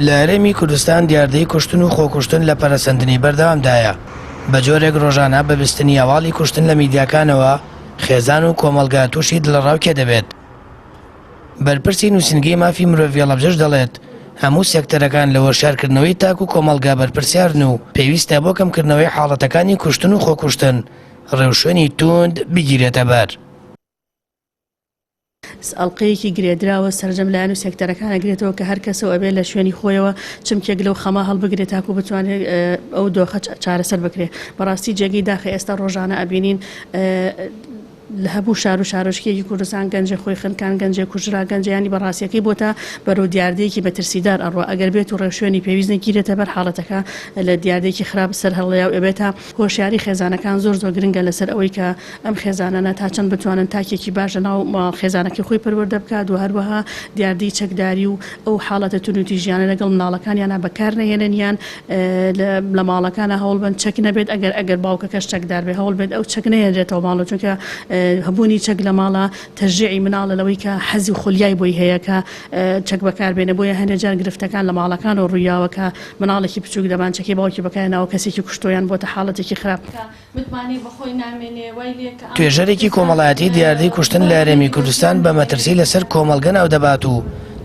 لە هەرێمی کوردستان دیاردەی کوشتن و خۆکوشتن لە پەرەسەندنی بەردەوامدایە، بە جۆرێک ڕۆژانە بە بیستنی هەواڵی کوشتن لە میدیاکانەوە خێزان و کۆمەڵگە تووشی دڵەڕاوکێ دەبێت. بەرپرسی نووسینگەی مافی مرۆڤی هەڵەبجەش دەڵێت، هەموو سێکتەرەکان لە هۆشیارکردنەوەی تاک و کۆمەڵگە بەرپرسیارن و پێویستە بۆ کەمکردنەوەی حاڵەتەکانی کوشتن و خۆکوشتن ڕێوشوێنی تووند بگیرێتەبەر. ئەڵقەیەکی گرێدراوە سەرجەم لایەن و سێکتەرەکان ئەگرێتەوە کە هەر کەسەو ئەبێ لە شوێنی خۆیەوە چمکێک لەو خەمە هەڵبگرێت تاکو بتوانێت ئەو دۆخە چارەسەر بکرێت بەڕاستی جێگەی داخە ئێستا ڕۆژانە ئەبینین لە هەبوو شار و شارۆچکەیەکی کوردستان گەنجێ خۆی خنکان گەنجێ کوژرا گەنجێ ینی بەڕاستیەکەی بۆتە بەرەو دیاردەیەکی مەترسیدار ئەڕوا ئەگەر بێت و ڕێوشوێنی پێویست نەگیرێتە بەر حاڵەتەکە لە دیاردەیەکی خراپ سەر هەڵەیە و ئەبێتە هۆشیاری خێزانەکان زۆر زۆر گرنگە لەسەر ئەوەی کە ئەم خێزانانە تا چەند بتوانن تاکێکی باش لە ناو خێزانەکەی خۆی پەروەردە بکات و هەروەها دیاردەی چەکداری و ئەو حاڵەتە توندوتیژیانە لەگەڵ منداڵەکانیانا بەکار نەهێنن یان لە ماڵەکانا هەوڵبەن چەک نەبێت ئەگەر ئەگەر باوکەکەش چەکدار بێت هەوڵبێت ئەو چەک نەهێنرێتەوە ماڵەوە چونکە هەبوونی چەک لە ماڵە تەشجیعی مناڵە لەوەی کە حەزی و خولیای بۆی هەیە کە چەک بەکاربێنێ بۆیە هەنێ جار گرفتەکان لە ماڵەکانەوە ڕوویاوە کە مناڵێکی بچووک دەمانچەکەی باوکی بەکارهێناوە کەسێکی کوشتووە یان بۆتە حاڵەتێکی خراپ. متمانەی بە خۆی نامێنێ وای لێ کە ئەم توێژەرێکی کۆمەڵایەتی دیاردەی کوشتن لە هەرێمی کوردستان بە مەترسی لەسەر کۆمەڵگە ناودەبات و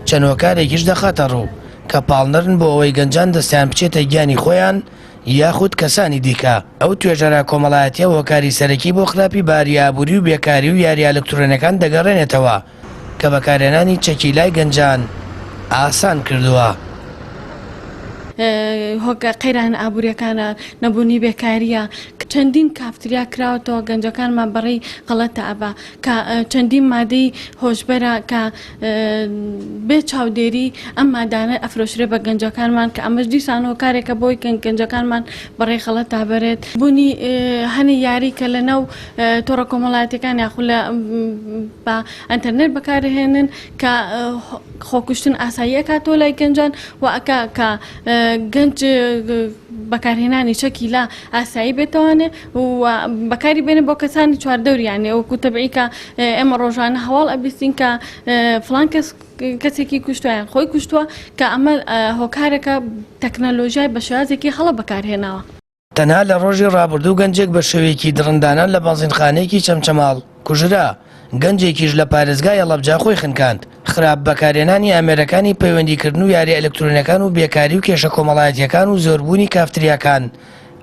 چەند هۆکارێکیش دەخاتەڕوو کە پاڵنەرن بۆ ئەوەی گەنجان دەستیان بچێتە گیانی خۆیان یاخود کەسانی دیکە. ئەو توێژەرە کۆمەڵایەتیە هۆکاری سەرەکی بۆ خراپی باری ئابوری و بێکاری و یاریە ئەلکترۆنیەکان دەگەڕێنێتەوە کە بەکارهێنانی چەکی لای گەنجان ئاسان کردووە. هۆکە قەیرانە ئابووریەکانە، نەبوونی بێکارییە، چەندین کافتریا کراوەتەوە گەنجەکانمان بەڕێی غەڵەتە ئەبا، کە چەندین مادەی هۆشبەرە کە بێ چاودێری ئەم مادانە ئەفرۆشرێ بە گەنجەکانمان کە ئەمەش دیسان هۆکارێکە بۆی کە گەنجەکانمان بەڕێی غەڵەتا بەرێت. بوونی هەنێ یاری کە لەناو تۆڕە کۆمەڵایەتیەکان یاخود لە بە ئەنتەرنێت بەکارهێنن کە خۆکوشتن ئاسایی ئەکاتەوە لای گەنجان و ئەکا کە گەنج بەکارهێنانی چەکی لا ئاسایی بێتوانێ و بەکاری بێنێ بۆ کەسانی چواردەوریانێ وەکو تەبعی کە ئێمە ڕۆژانە هەواڵ ئەبیستین کە فڵان کەس کەسێکی کوشتووە یان خۆی کوشتووە کە ئەمە هۆکارێکە تەکنەلۆژیای بە شێوازێکی هەڵە بەکارهێناوە. تەنها لە ڕۆژی ڕابردوو گەنجێک بە شێوەیەکی دڕندانە لە بەنزینخانەیەکی چەمچەماڵ کوژرا، گەنجێکیش لە پارێزگای هەڵەبجە خۆی خنکاند. خراپ بەکارهێنانی ئامێرەکانی پەیوەندیکردن و یارییە ئەلکترۆنیەکان و بێکاری و کێشە کۆمەڵایەتییەکان و زۆربوونی کافتریاکان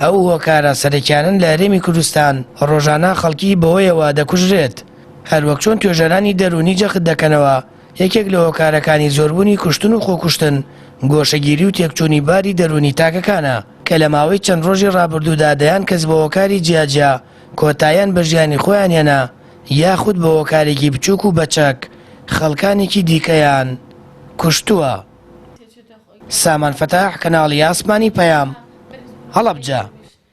ئەو هۆکارە سەرەکیانەن لە هەرێمی کوردستان ڕۆژانە خەڵکی بەهۆیەوە دەکوژرێت. هەروەک چۆن توێژەرانی دەروونی جەخت دەکەنەوە یەکێک لە هۆکارەکانی زۆربوونی کوشتن و خۆکوشتن گۆشەگیری و تێکچوونی باری دەروونی تاکەکانە کە لە ماوەی چەند ڕۆژی ڕابردوودا دەیان کەس بە هۆکاری جیاجیا کۆتاییان بە ژیانی خۆیان هێنا یاخود بە هۆکارێکی بچووک و بە چەک خەڵکانێکی دیکەیان کوشتووە. سامان فەتاح، کەناڵی ئاسمانی پەیام، هەڵەبجە.